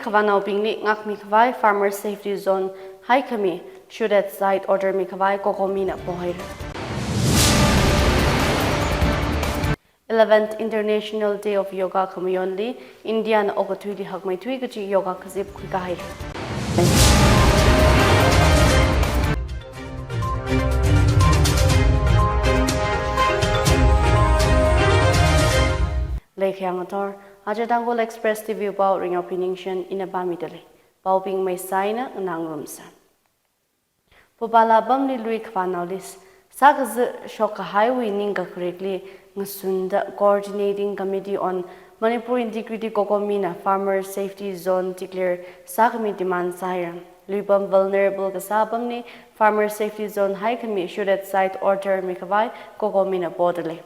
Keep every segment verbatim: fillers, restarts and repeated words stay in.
Khavānaobingli ngākmi khavai Farmer Safety Zone haikhami shoot at sight order mikhavai COCOMI na pohaira. Eleventh International Day of Yoga khamayonli India na okathuili hakmeithui kachi yoga kazip khuikahaira. Leikhayang athor, aja Tangkhul Express T V pao ringyo piningshen ina pamidalei. Paobing meisaina nganāngarumsa. Phupala pamli lui khavānaoli sākazi shokkahaiwui ningkakarikli ngasunda Coordinating Committee on Manipur Integrity COCOMI na Farmer Safety Zone declare sākhami demand sāhaira. Luipam vulnerable kasā pamli Farmer Safety Zone haikhami shoot at sight order mikhavai COCOMI na podalei.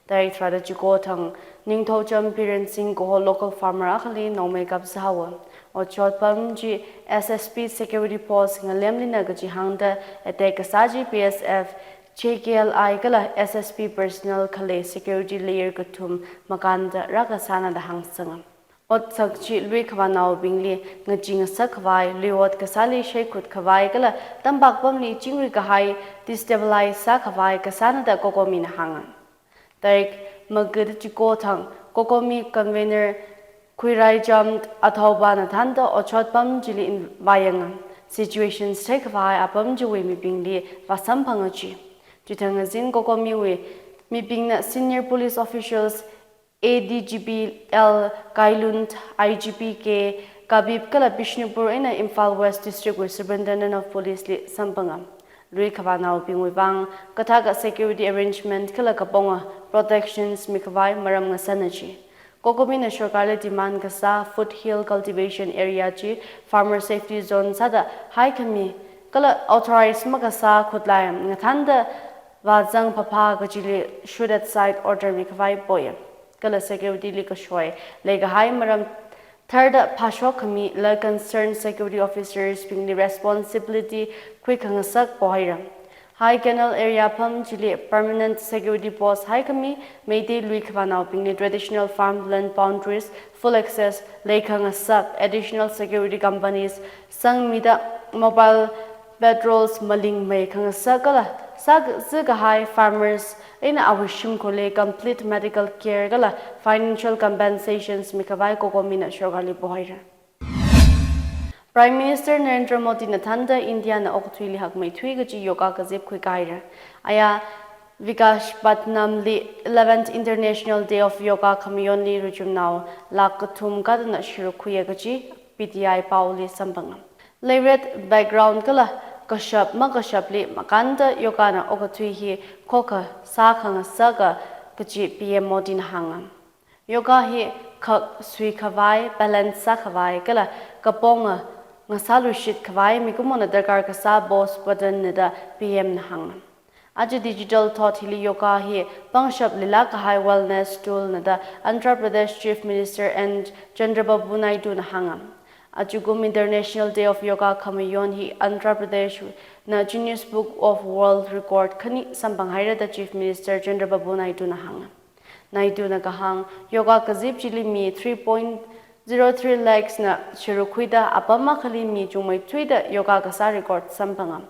Tarik tharāda chiko thang Ningthoucham Biren Singh kaho local farmer akhali nongmei kapsāhaowa. Otshot pam chi S S P security post ngalemlina kachi hāngda attack kasā chi B S F, J K L I kala S S P personnel khalei security layer kathum makānda rākasāna da hāngsanga. Otsak chi lui khavānaobingli ngachee ngasak khavai, lui ot kasāli shaikhut khavai kala tampak pamli chingri kahai, destabilize sākhavai kasāna da COCOMI na hānga. Tarik magada chiko thang COCOMI convener Khuiraijam Athauba na thānda otshot pam chili invite yanga. Situation sākhavai apam chiwui mibingli vāsamphanga chi. Chithang azin COCOMI wui mibingna senior police officials, A D G P L Kailun, I G P K Kabib kala Bishnupur eina Imphal West District wui Superintendent of Police li samphanga. Lui khavānaobingwui vang kathaka security arrangement kala kaponga protections mikhavai maram ngasana chi. COCOMI na sorkarli demand kasā foothill cultivation area chi Farmer Safety Zone sāda haikhami kala authorize makasā khutlai ngathānda vāzang phapha kachili shoot at sight order mikhavai poya. Kala security li kashoi leikahai maram tharda phāshok khamila concerned security officers bingli responsibility khuikhangasak pohaira. Hai Canal area pam chili permanent security post haikhami Meitei lui khavānaobingli traditional farmland boundaries full access leikhangasak additional security companies sangmida mobile patrols malingmei khangasak kala sākazi kahai farmers eina awui shimkhurli complete medical care kala financial compensations mikhavai COCOMI na sorkarli pohaira. Prime Minister Narendra Modi na thānda India na okathuili hakmeithui kachi yoga kazip khuikahaira. Aya Visakhapatnam li eleventh International Day of Yoga khamayonli ruchumnao lakh kathum kathāna shiruk khuiya kachi P T I paoli samphanga. Leiret background kala kashap makashapli makānda yoga na okathui hi khokha sākhangasaka kachi P M Modi na hānga. Yoga hi khak suikhavai, balance sākhavai kala kaponga ngasāluishit khavai mikumona darkar kasā boss pattern na da P M na hānga. Aja digital thot hili yoga hi pangshap lila kahai wellness tool na da Andhra Pradesh Chief Minister N Chandrababu Naidu na hānga. Ajakum International Day of Yoga khamayon hi Andhra Pradesh na Guinness Book of World Record khani samphanghaira da Chief Minister Chandrababu Naidu na hānga. Naidu na kahāng, yoga kazip chili mi three point zero three lakhs na shiruk khuida apam akhali mi chungmeithuida yoga kasā record samphanga.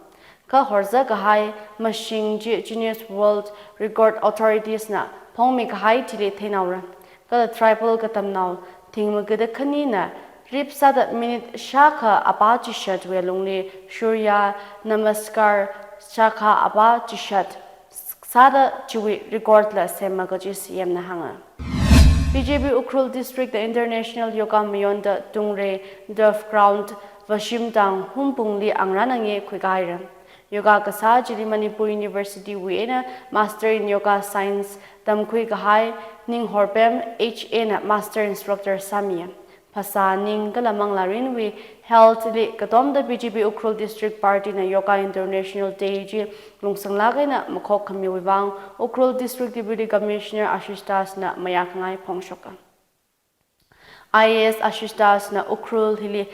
Kha horza kahai mashing chi Guinness World Record Authorities na phongmi kahai thili theinaora. Kala tribal katamnao thing magada khanina rip sāda minute shākha apā chishatwui alungli Surya Namaskar shākha apā chishat sāda chiwui record la semma kachi C M na hānga. B J P Ukhrul District da International Yoga mayonda Tungrei Turf Ground Vashim Tang Humpungli angrana nge khuikahaira. Yoga kasā chili Manipur University wui eina Master in Yoga Science tamkhui kahai Ninghorpem H A na Master Instructor sāmiya. Phasā ning kala manglārinwui health li katomda B J P Ukhrul District Party na Yoga International Day chi lungsanglāk eina makhok khamiwui vang Ukhrul District Deputy Commissioner Ashish Das na mayākhangai phongshoka. I A S Ashish Das na Ukhrul hili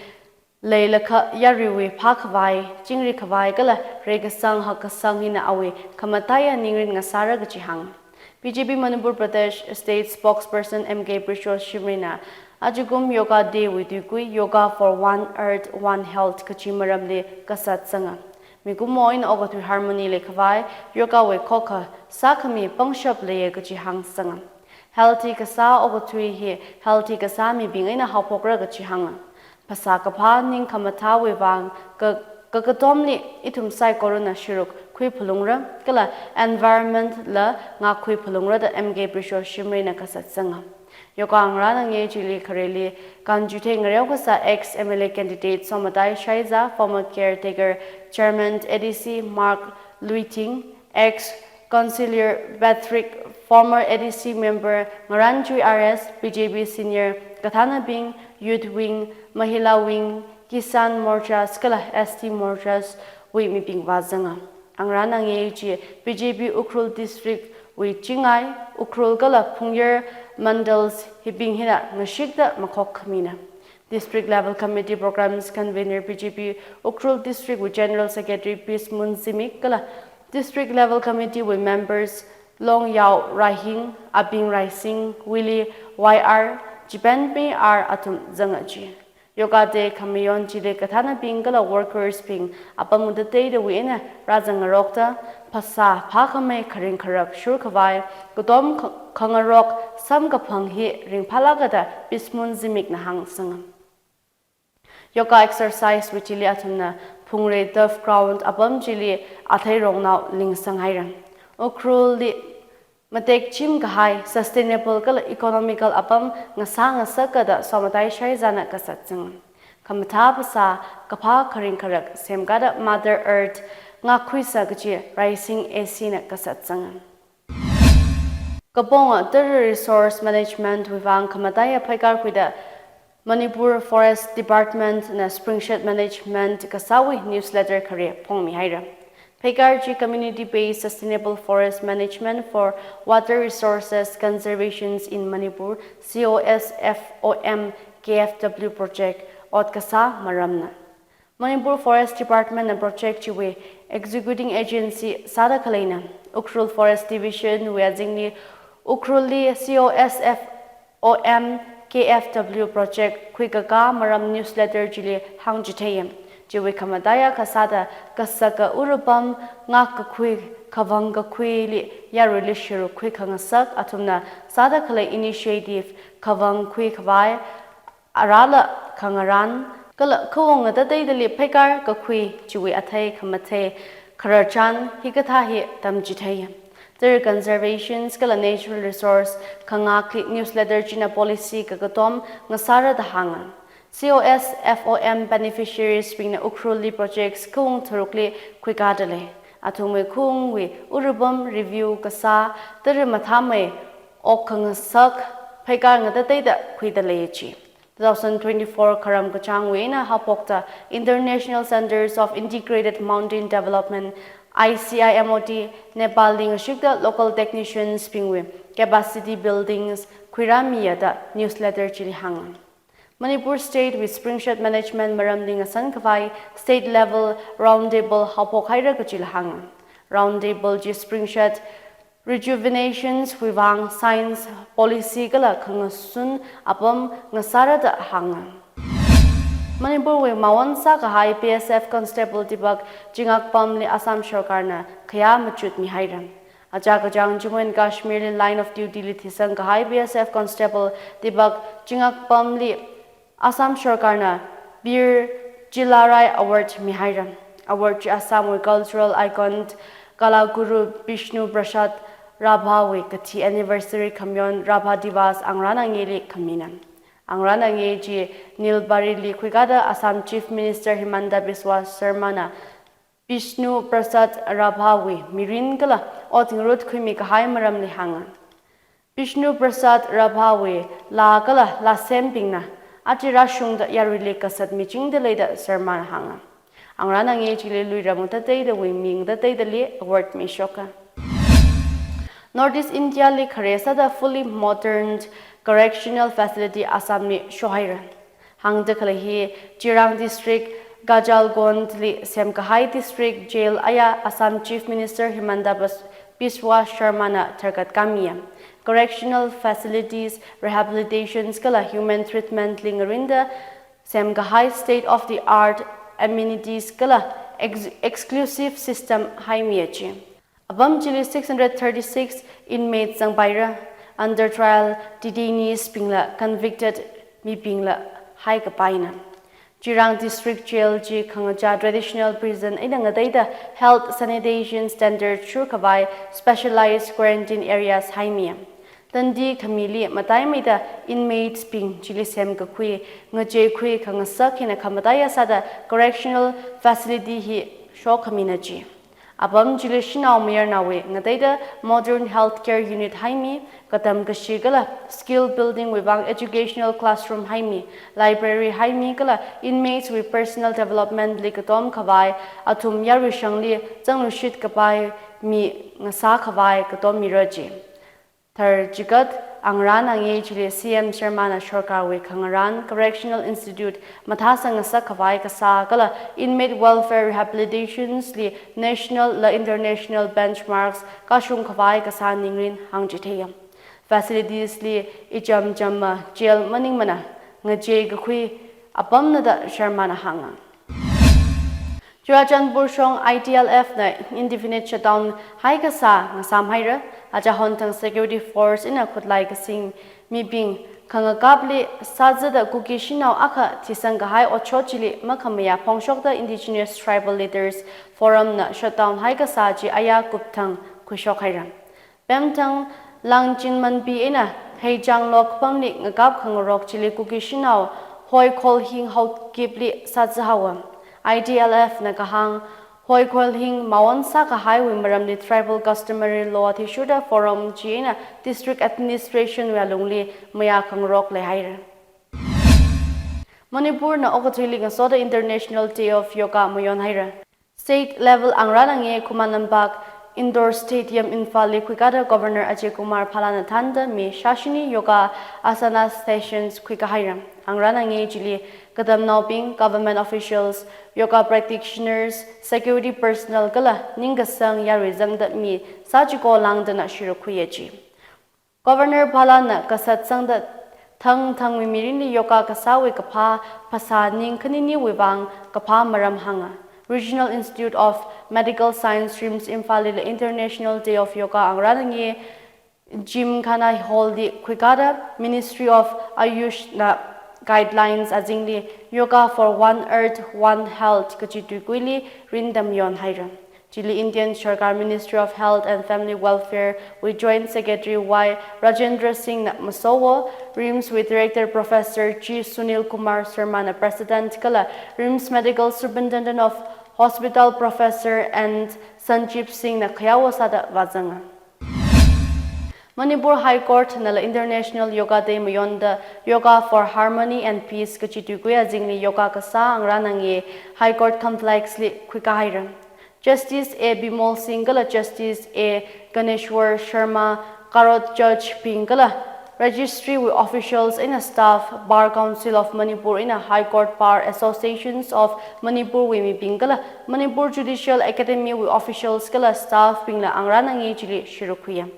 leilakha yaruiwui phākhavai, chingri khavai kala reikasang hakkasang hina awui khamataiya ningrin ngasāra kachi hānga. B J P Manipur Pradesh State Spokesperson M K Prishos Shimray na Ajakum Yoga Day wui tuikui Yoga for One Earth, One Health kachi maramli kasat sanga. Mikumo eina okathui harmony leikhavai yoga wui khokha sākhami pangshap leiya kachi hāng sanga. Healthy kasā okathui hi healthy kasā mibing eina haophokra kachi hānga. Phasā kaphā ning khamathāwui vang ka, kakatomli ithum saikorana shiruk khui phalungra, kala environment la ngākkhui phalungra da M K Prisho Shimrayna kasat sanga. Yoga ngarān angei chili khareli kanchuthei ngareo kasā ex M L A candidate Somatai Shaiza, former caretaker chairman A D C Mark Luiting, ex Councillor Patrick, former A D C member Ngaranjui R S, B J P senior kathānabing, youth wing, mahila wing, Kisan Morcha, kala S T Morcha wui mibing vāzanga. Angarān angei chi B J P Ukhrul District wui Chingai, Ukhrul kala Phungyar Mandals hibing hina ngashikta makhok khamina. District Level Committee Programs Convener B J P Ukhrul District wui General Secretary Pismun Zimik kala District Level Committee wui members Longyao Raihing, Abing Raising, Willy Y R, Jipenpi R athum zanga chi. Yoga Day khamayon chili kathānabing kala workers bing apam ngatatei dawui eina rāzangngarokta, phasā phākhamei kharing kharak shurkhavai, katom kha-, khangarok samkaphang hi ringphālāka da Pismun Zimikna hāng sanga. Yoga exercise wui chili athumna Phungre Turf Ground apam chili athei rongnao lingsang haira. Ukhrulli matek chim kahai, sustainable kala economical apam ngasā ngasaka da Somatai Shaizana kasat sanga. Khamathā phasā kaphā kharing kharak semkada Mother Earth ngākkhuisa kachi Raising A C na kasat sanga. Kaponga Tara Resource Management wui vang khamataiya phaikar khuida Manipur Forest Department na Springshed Management kasāwui newsletter khare phongmi haira. Phaikar chi Community Based Sustainable Forest Management for Water Resources Conservations in Manipur, C O S F O M K F W project ot kasā maramna. Manipur Forest Department na project chiwui executing agency sāda khaleina. Ukhrul Forest Division wui azingli Ukhrulli C O S F O M K F W project khuikakā maram newsletter chili hāngchitheiya. Chiwui khamataiya kasāda kasaka urupam ngākkakhui khavang kakhuili yaruili shiruk khui khangasak athumna sāda khalei initiative khavang khuikhavai arala khangarān, kala khawung ngatateidali phaikar kakhui chiwui athei khamathei khararchan hikathā hi tamchithei. Tara conservations kala natural resource khangakli newsletter china policy kakatom ngasāra da hānga. C O S F O M beneficiaries bingna Ukhrulli projects khawung tharukli khuikāda lei. Athumwui khawungwui urupam review kasā tara mathāmei ok khangasak phaikar ngatateida khuida lei chi. Two thousand twenty-four kharam kachāngwui eina haophokta International Centers of Integrated Mountain Development, I C I M O D, Nepalli ngashikta local technicians bingwui capacity buildings khuirāmiya da newsletter chili hānga. Manipur State wui Springshed Management maramli ngasan khavai state level roundtable haophok haira kachila hānga. Roundtable chi Springshed rejuvenations wui vang science, policy kala khangasun apam ngasāra da hānga. Manipurwui mawon sākahai B S F constable Deepak Chingakpamli Assam sarkarna khayā machutmi haira. Achā kachāng Jammu and Kashmirli line of duty li thisang kahai B S F constable Deepak Chingakpamli Assam sarkarna Bir Chillarai Award mihaira. Award chi Assamwui cultural icon Kalaguru Bishnu Prasad Rabhawui kathi anniversary khamayon Rabha Divas angarān angeili khamina. Angarān angei chi Nilbarili khuikāda Assam Chief Minister Himanta Biswa Sarmana Bishnu Prasad Rabhawui mirin kala ot ngarut khuimi kahai maramli hānga. Bishnu Prasad Rabhawui laa kala laasembingna aja rāshungda yaruili kasat michingda lei da Sarmana hānga. Angarān angei chili luiram ngatateidawui mi ngatateidali award mishoka. North East Indiali khare sāda fully modern correctional facility Assamli shohaira. Hāngda khalei hi Chirang District, Gajalgondli semkahai district jail aya Assam Chief Minister Himanta Bas-, Biswa Sarmana tharkat kamiya. correctional facilities, rehabilitations kala human treatment li ngarinda semkahai state of the art amenities kala ex- exclusive system haimiya ji. Apam chili six hundred thirty-six inmates zangpaira, under trial detainees bingla convicted mibingla haikapaina. Jirang District Jail chi khangachā traditional prison eina ngateida health sanitation standard shurkhavai specialized quarantine areas haimiya. Tandi khamili mataimeida inmates bing chili semkakhui, ngacheikhui khangasak hina khamataiya sāda correctional facility hi shokhamina ji. Apam chili shanao mayarnaowui ngateida modern healthcare unit haimi, katam kashi kala skill building wui vang educational classroom haimi, library haimi kala inmates wui personal development li katomkhavai, athum yarui shangli zangluishit kapai mi ngasākhavai katom mira ji. Tharchikat angrān angye chili C M Sharma na sorkarwui khangarān correctional institute mathāsang ngasakkhavai kasā kala inmate welfare rehabilitations li national la international benchmarks kashungkhavai kasā ningrin hāngchitheiya. Facilities li ichamchamma jail maningmana, ngacheikakhui apamna da Sharma na hānga. Churachandpur shong I T L F na indefinite shutdown haikasā ngasāmhaira, achahon thang security force eina khutlai kasing mibing khangakapli sāzada Kuki shanao akha thisangkahai otshot chili makhamayā phongshokta Indigenous Tribal Leaders Forum na shutdown haikasā chi aya kupthang khuishokhaira. Pemthang Langchinmanpi eina Heichanglok pamli ngakap khangarok chili Kuki shanao Hoikholhing haokipli sāzahaowa. I T L F na kahāng Hoikholhing maon sākahaiwui maramli tribal customary law athishurda forum chi eina district administration wui alungli mayā khangarok leihaira. Manipur na okathuili ngasoda International Day of Yoga mayonhaira. State level angrān angye Khuman Lampak Indoor Stadium Imphal li khuikada Governor Ajay Kumar Bhalla na thānda mi shāshini yoga asana sessions khuikahaira. Angrān angye chili katamnaobing, government officials, yoga practitioners, security personnel kala ningkasang yarui zangda mi sāchiko langdana shirukhuiya ji. Governor Bhalla na kasatsangda thangthangwui mirinli yoga kasāwui kaphā phasā ning khaniniwui vang kaphā maram hānga. Regional Institute of Medical Science, RIMS Imphal lila International Day of Yoga angrān angye Gymkhana Hall li khuikada Ministry of Ayush na guidelines azingli Yoga for One Earth, One Health kachi tuikuili rinda mayonhaira. Chili Indian Sarkar Ministry of Health and Family Welfare wui Joint Secretary Y Rajendra Singh na masowo, RIMS wui Director Professor G Sunil Kumar Sharma na President kala RIMS Medical Superintendent of Hospital Professor N Sanjeev Singh na khayawo sāda vāzanga. Manipur High Court nala International Yoga Day mayonda Yoga for Harmony and Peace kachi tuikui azingli yoga kasā angrān angye High Court Complex li khuikahaira. Justice A Bimol Singh kala Justice A Ganeshwar Sharma, Karot Judge bing kala Registry wui officials eina staff, Bar Council of Manipur eina High Court Bar Associations of Manipur wui mibing kala Manipur Judicial Academy wui officials kala staff bingla angrān angye chili shirukhuiya.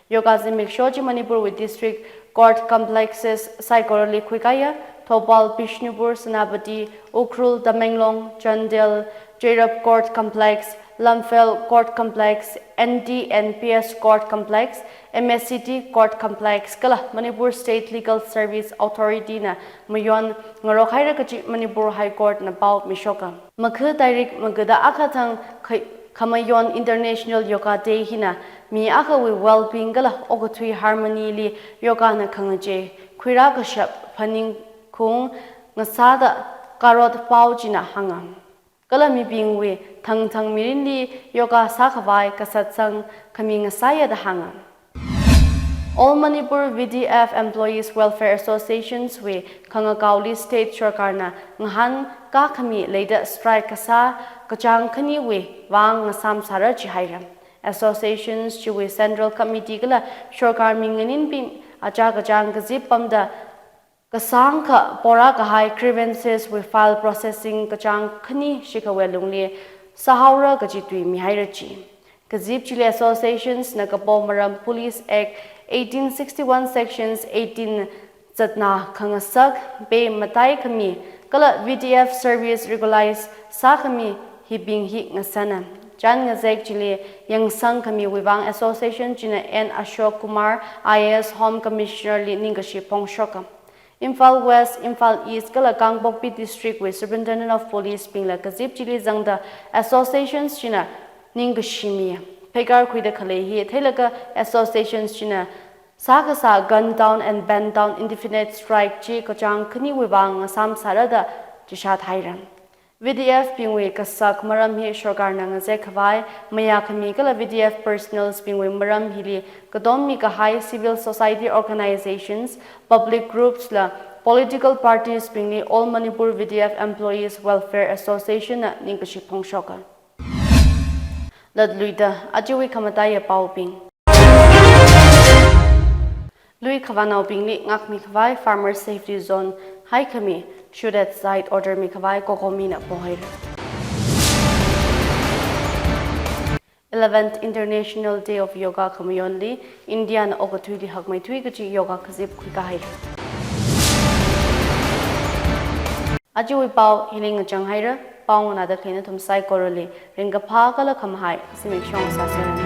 Yoga zimiksho chi Manipur wui District Court Complexes saikorali khuikaya, Thoubal, Bishnupur, Senapati, Ukhrul, Tamenglong, Chandel, Cherab Court Complex, Lamphel Court Complex, N D and P S Court Complex, M S C T Court Complex kala Manipur State Legal Service Authority na mayon ngarokhaira kachi Manipur High Court na pao mishoka. Makha tairik magada akha thang khai-, khamayon International Yoga Day hina mi akhawui well-being kala okathui harmony li yoga na khangachei khuirā kashap phaningkhaung ngasāda Karot pao china hānga. Kala mibingwui thangthang mirinli yoga sākhavai kasatsang khami ngasāya da hānga. All Manipur V D F Employees Welfare Associations wui khangakaoli state sarkarna ngahānkā khami leida strike kasā kachāng khaniwui vang ngasāmsāra jihaira. Associations chiwui Central Committee kala sarkar minganinbing achā kachāng kazip pamda kasāngkha porā kahai grievances wui file processing kachāng khani shikhawui lungli sāhaora kaji tui mihaira ji. Kazip chili associations na kapo maram Police Act eighteen sixty-one sections eighteen zatna khangasak, pay matai khami, kala V D F service regularize sākhami hibing hi ngasāna. Chān ngazek chili yangsang khamiwui vang association china N Ashok Kumar, I A S Home Commissioner li ningkashi phongshoka. Imphal West, Imphal East, kala Kangpokpi District wui Superintendent of Police bingla kazip chili zangda associations china ningkashi mi. Pheikar khuida khalei hi theilaga associations china sākasā gun down and ban down indefinite strike chi kachāng khaniwui vang ngasam sāra da chishat haira. V D F bingwui kasak maram hi sorkarna ngazek khavai, mayā khami kala V D F personnels bingwui maram hili katom mikahai civil society organizations, public groups la political parties bingli All Manipur V D F Employees Welfare Association na ningkashi phongshoka. Latluida, ajawui khamataiya paobing. Lui khavānaobingli ngakmi khavai Farmer Safety Zone haikhami shoot at sight order mikhavai COCOMI na pohaira. Eleventh International Day of Yoga khamayonli India na okathuili hakmeithui kachi yoga kazip khuikahaira. Ajawui pao hili ngachang haira, pao nganāda khaleina nathum saikorali ringkaphā kala khamahai zimiksho sāseranu.